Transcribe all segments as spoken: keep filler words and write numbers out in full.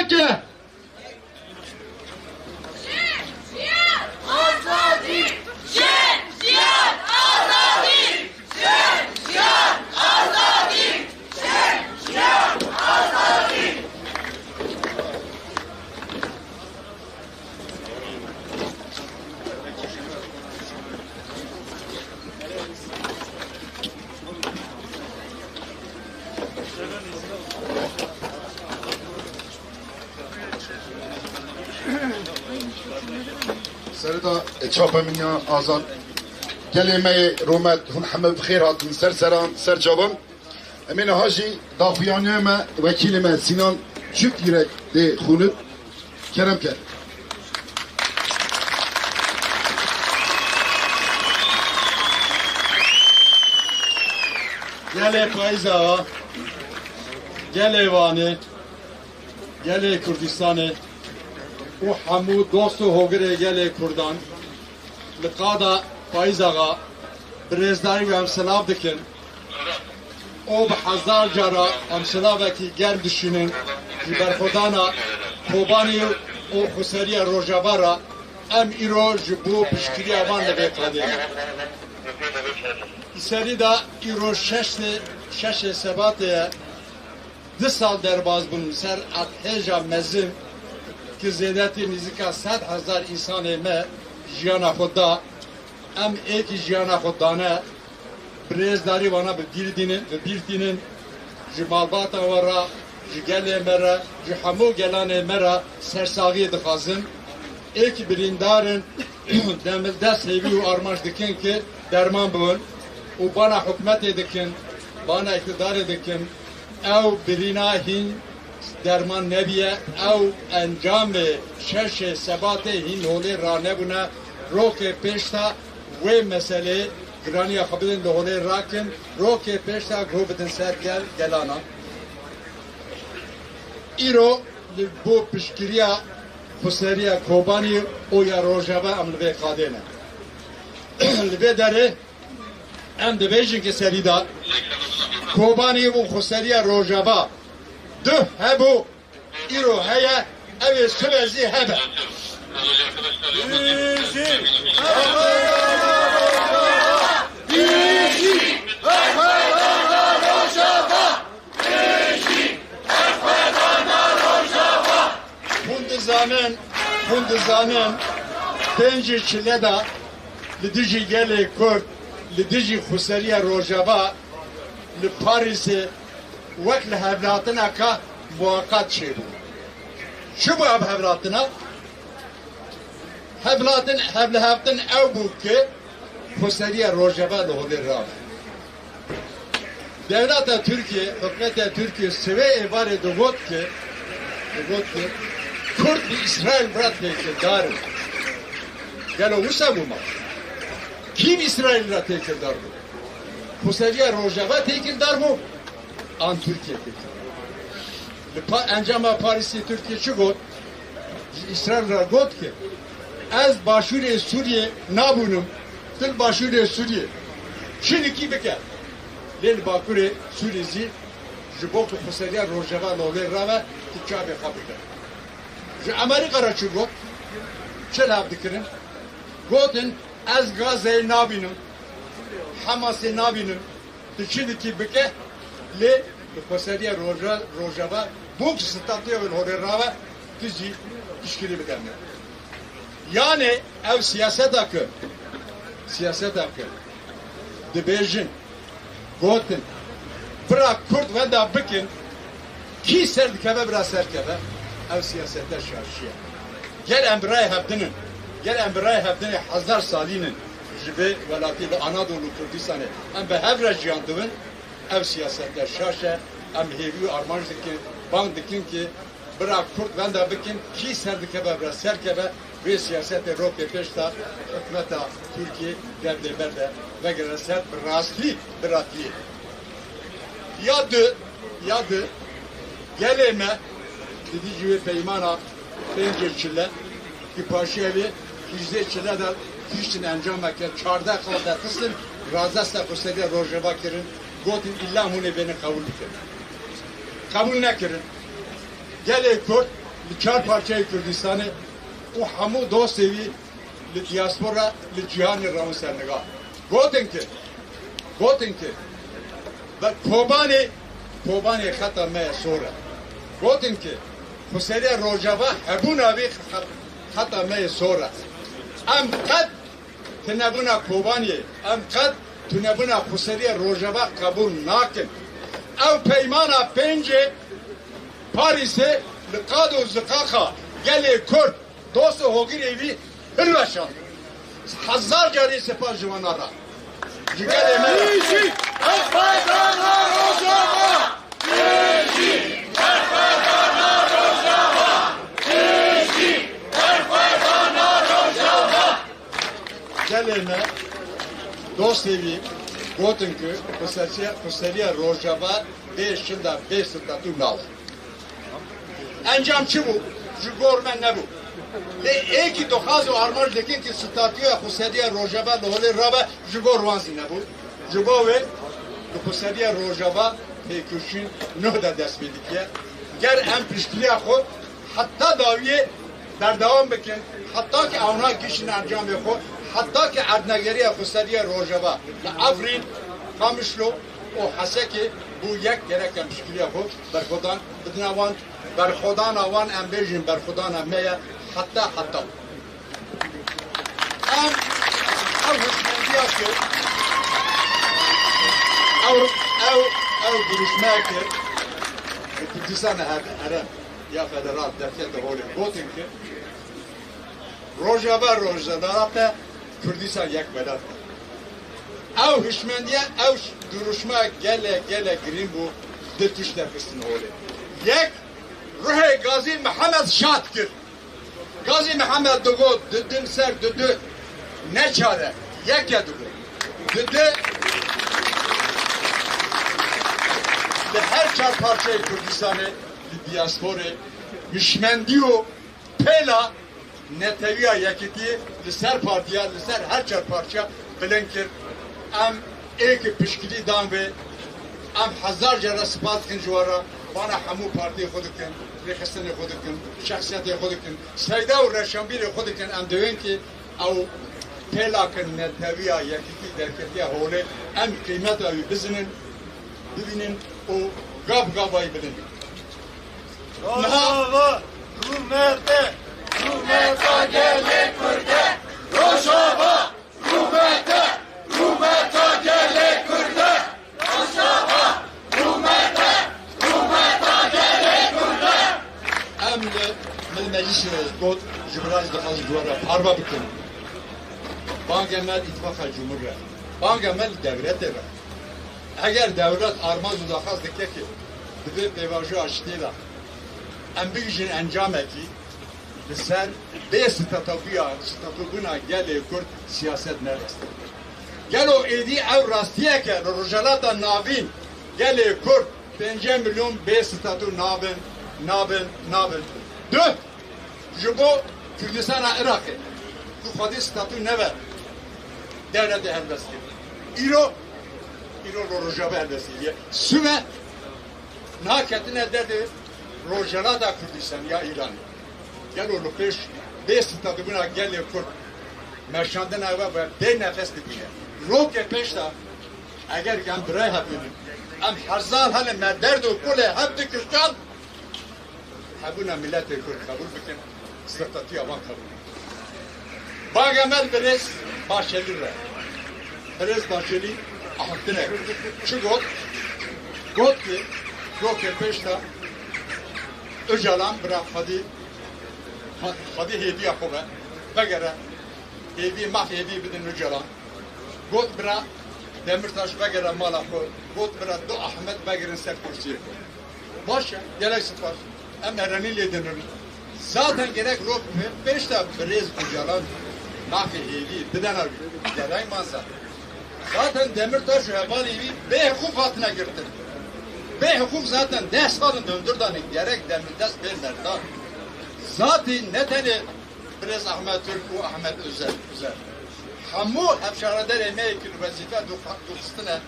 Ke. Serida çapemeniya azad. Gelê me yê rûmet, hûn heme bi xêr hatin, ser seran, ser çavan. Em ê niha jî daxuyaniya me, wekîlê me Sînan Çiftgirek dê xûnib. Kerem ker. Gelê Payîza, gelê Wanê, gelê Kurdistanê û hemû dost û hogirê gelê Kurdan, li qada Payîz Axa bi rêzdarî we em silav dikin û bi hezar cara em silavekî germ dişînin ji berxwedana Kobanî û xweseriya Rojava re. Em îro ji bo piştgiriya van li vê qadê ne. Îserî de îro şeşê, şeşê Sebatê ye. Du sal derbas bûn li ser erdhêja mezin, ki zêdetî nîzika sed hezar însanê me jiyana xwe da. Em êkî jiyana xwe dane, bi rêzdarî wana bi bîr dînin, bi bîr tînin, ji malbata we re, ji gelê me re, ji hemû gelanê me re sersaxiyê dixwazin. Êkî birîndar in, dem li dest hêvî û armanc dikin ki derman bibin û bana hikûmetê dikin, bana îqtidarê dikin. Ew birîna hîn derman nebûye, ew encamê şeşê Sebatê hîn holê ranebûne. Rokê pêşta wê meselê giraniya xwe bidin, li holê rakin. Rokê pêşta guh bidin ser gel, gelana. Îro li bo piştgiriya xweseriya Kobanî û ya Rojava em li vê qadê ne. Li vê derê em dibêjin ki serî de Kobanî û xweseriya Rojava duh hebû, îro heye, ew ê sibe zî hebe. Hûn dizanin, hûn dizanin, pêncî çile de li dijî gelê Kurd, li dijî xweseriya Rojava li Parîsê wek li hevlatineka muweqat çêbû. Çi bû ev hevlatina? Hevlatin, hevlihevtin ew bû ki xweseriya Rojava li holê rabe. Dewleta Tirkiye, hikûmeta Tirkiye sibê êvarê digot ki, digot ki Kurd bi Îsraîl re têkildar in. Gelo wisa bû ma? Kî bi Îsraîl re têkildar bû? Xweseriya Rojava têkildar bû, an Tirkiye têkildar bû? Li pa-, encama Parîsê Tirkiye çi got? Ji Îsraîl re got ki, ez başûrê Sûriyê nabûnim, tu li başûrê Sûriyê çi dikî bike. Lê li bakurê Sûriyê zî ji bo ku xweseriya Rojava li holê rabe, tu çavê xwe bike. Ji Amerîka re çi got? Çi li hev dikirin? Gotin, ez Gazeyê nabînim, Hamasê nabînim, tu çi dikî bike, lê li xweseriya Roja-, Rojava bûk ji statûya wê li holê rabe, tu jî piştgirî bide min. Yanê ew siyaseta ku, siyaseta ku dibêjin, gotin, bira Kurd wenda bikin, kî ser dikeve bira ser keve, ew siyasete şaşiye. Ger em birayê hevdin in, ger em birayê hevdinê hezar salîn in, ji vê welatî li Anadolu Kurdistanê em bi hev re jiyan dibin, ev siyasete şaş e. Em hêvî û armanc dikin, bang dikin ki bira Kurd wenda bikin, kî ser dikeve bira ser keve, vê siyasetê rokê pêş de hikûmeta Tirkiyê derdê berde vegere ser bi rastî, bi rastiyê. Ya du, ya du, gelê me di dijî wê peymana pêncê çile, ki paşiya wê hîzdê çile de hiştin encameke çardeh xal derxistin, razdesta xweseriya Rojava kirin, gotin îlla hûn ê bêne qebûl bikin. Qebûl nekirin. Gelê Kurd Li çar parçeyê Kurdistanê û hemû dostê wî li diaspora, li cîhanê rewin ser niha. Gotin ki, gotin ki, be-, Kobanê, Kobanê xeta me ye sor e. Gotin ki, xweseriya Rojava hebûna wî xet-, xeta me ye sor e. Em qet tunebûna Kobaniyê, em qet tunebûna xweseriya Rojava qebûl nakin. Ew peymana pêncê Parîsê li qad û ziqaqa gelê Kurd, dost û hogirê wî hilweşand. Hezar carî spas ji wana re. Ji gelê me re. Gelê me, dostê wî gotin ku xweseriya, xweseriya Rojava bê şinda, bê statû nabe. Encam çi bû? Ji gor me nebû. Lê êkî dixwaz û armanc dikin ku statûya xweseriya Rojava li holê rabe, ji gor wan zî nebû. Ji bo wê li xweseriya Rojava têkoşîn nuh de dest pê dikiye. Ger em piştgiriya xwe heta dawiyê berdewam bikin, heta ki ewna gihîşin encamê xwe, heta ki erdnegeriya xweseriya Rojava li Efrîn, Qamişlo û Hesekê bû yek, gerek em piştgiriya xwe berxwedan bidine wan, berxwedana wan em bêjin berxwedana me ye heta heta. Em ew hişmendiya ku ew, ew, ew duruşmeyeke li Kurdistana Herêmî ya federal derkete holê, gotin ki Rojava rojhilata Kurdistan yek welat be. Ew hişmendiye, ew duruşma gelek, gelek girîng bû, du tişt derxistin holê. Yek, ruhê Gazî Mihemed şad kir. Gazî Mihemed digot, dudu li ser dudu ne çar e, yek e digot. Dudu li her çar parçeyê Kurdistanê, li diasporê, hişmendî û pêla netewiya yekîtî li ser partiya, li ser her çar parçeya bilind kir. Em êkî piştgirî dan vê. Em hezar care spas dikin ji we re. Vana hemû partiyê xwe dikin, rêxistinê xwe dikin, şexsiyetê xwe dikin, seyda û reşanbîrê xwe dikin. Em dewên ki ew pêlake netewiya yekîtî derketiye holê. Em qîmeta wî bizinin, bibînin û gav gava wî bilind. Rojava, rûmete, rûmeta gelê Kurd e. Rojava, rûmete, rûmeta gelê Kurd e. Rojava, rûmete, rûmeta gelê Kurd e. Em li, min meclîs got, ji birayê dixwazin ji we re parve bikin. Bangê me li Îtifaqa Cumhur re. Bangê me li dewletê re. Eger dewlet armanc û daxwaz dike ki di vê pêvajoya ji tê de em bigihîjin encamekî, li ser bê statûbûya, statûbûna gelê Kurd siyaset ne rast e. Gelo êdî ew rastiyek e li Rojhilata Navîn gelê Kurd pêncî milyon bê statû nabin, nabin, nabin? Duh! Ji bo Kurdistana Iraqê, ku xwedî statû nebe, dewletê helbest kir. Îro, îro li Rojava helbest kiriye. Sûve niha ketine derdê Rojhilata Kurdistan ya Îranê. Gelo li pêş bê statûbûna gelê Kurd meşandina we be bê nefes dibîne. Rokê pêş de eger em birê hebînin, em hezar hene me derd û kulê hev dikişand, hebûna miletê Kurd qebûl bikin, statûya wan qebûl bikin. Banga me li birêz Bahçeli re. Birêz Bahçeli ahiftine. Çi got? Got ki, rokê pêş de Ocalan bira xwedî, xwedî hêviya xwe ve, vegere, hêvî, maf hêvî bidin Ocalan. Got bira Demirtaş vegere mala xwe. Got bira du Ahmet vegerin ser kursiyê xwe. Baş e, gelek spas. Em herêmî lê dinin. Zaten gerek rok pê-, pêş de birêz Ocalan mafê hêvî bidene wî. Gerek man zaten. Zaten Demirtaş û hevalê wî bê hiqûq hatine girtin. Bê hiqûq zaten deh sal in hundir danî. Gerek demildest bê merdan. Zatî ne tenê Birêz Ahmet Türk û Ahmet Özel, Özel. Hemû hevşaredarê me yê ki li wezîfe dû-, dûxistine,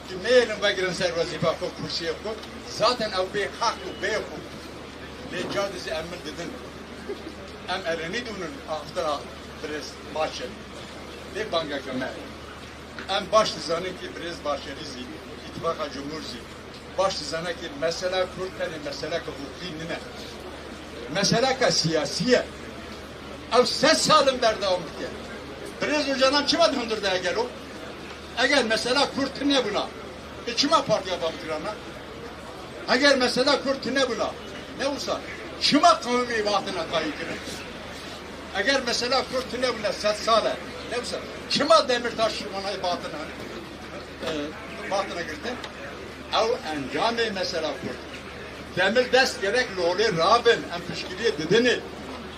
ki neyêlin vegirin ser wezîfa xwe, kursiyê xwe, zaten ew bê haq û bê xwe. Lê Dizî em min didin. Em erenî dûnin axtira birêz Başer. Lê bangeke me. Em baş dizanin ki birêz Başerî zî, Îtifaqa Cumhur zî, baş dizane ki mesela Kurd tenê meseleke huquqî nine. Meseleke siyasî ye. Ew sed sal in berdewam dike. Birêz Ocalan çima di hundir de ye gelo? Eger mesela Kurd tune bûna, e çima partiya van kirana? Eger mesela Kurd tune bûna, ne wisa çima qewimî vatina tayîn kirin? Eger mesela Kurd tune bûna sed sal e, ne wisa çima Demirtaş wana vatina, e, vatina girtin? Ew encamê mesela Kurd. Demildest gerek li holê rabin, em piştgiriyê didinê.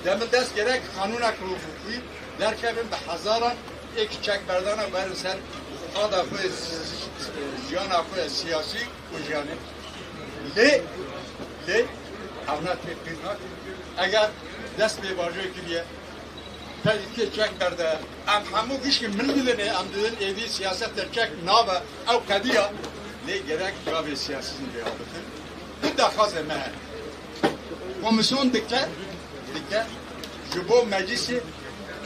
Demildest gerek qanûnek huquqî derkevin bi hezaran êk çekberdana werin ser qada xwe, jiyana xwe siyasî û jiyanê. Lê, lê, evna têkbîr nakin. Eger dest pê bajê kiriye, Te îkê çek berde. Em hemû gişkî min didinê, em didin êdî siyaset te çek nabe, ew qediya. Lê gerek gavê siyasî jî vêya bikin. Du daxwazê me hene. Komîsyon dike, dike, ji bo meclîsê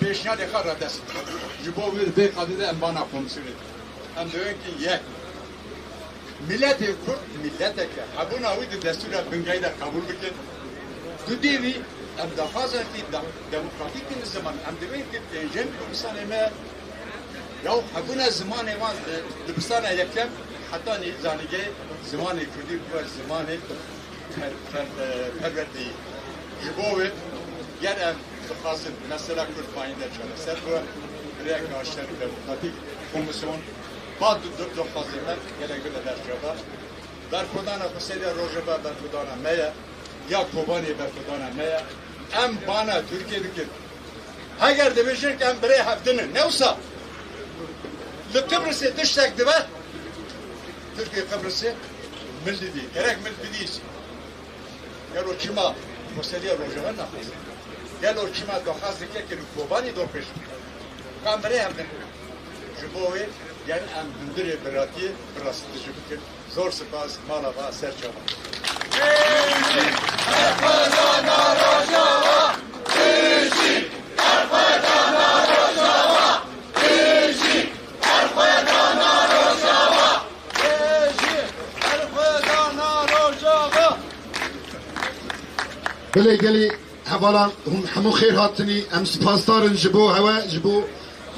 pêşniyarê xwe radest bike. Ji bo vê, vê qadê de em bana komîsyonê. Em dibin ki yek. Miletê Kurd mileteke hebûna wî di destûra bingehî de qebûl bikin. Dudêrî em daxwazekî de-, demokratîk in ziman. Em divên ki pêncem dibistana me ya hebûna zimanê wan di dibistana yekem heta nî zanîgehê zimanê Kurdî bibe zimanê per-, per-, e, perwerdeyî. Ji bo wê ger em dixwazin mesela Kurd payîn de çareser bibe, bi rêyeke aştiyane demokratîk komîsyon ba du, du, dixwazin me gelek bide derkeve. Berxwedana Xweseriya Rojava berxwedana me ye, ya Kobanê berxwedana me ye. Em bana Tirkiyê dikin. Heger dibêjin ki em birê hevdin in, ne wisa? Li Qibrisê tiştek dibe, Tirkiyê Qibrisê mil didî. Gerek mil bidî. Gelo çima Xweseriya Rojava naxwaze? Gelo çima daxwaz dike ki li Kobanî dorpêç bike? Em birê hevdin. Ji bo wê ger em hundirê biratiyê bi rastî dijî bikin. Zor spas, mala va ser çava. Belê gelî hevalan hûn hemû xêr hatinî. Em spasdar in ji bo hewe, ji bo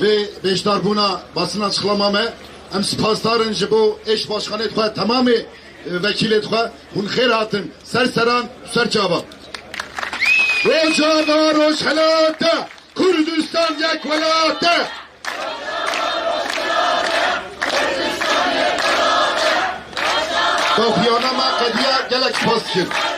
vê beşdarbûna basina çiqlama me. Em spasdar in ji bo êş başxanê xwe, temamê, e, vekîlê xwe. Hûn xêr hatin. Ser seran, ser çavan. Rojava rojhilat e. Kurdistan yek welat e. Doxuyana me qediya, gelek spas dikin.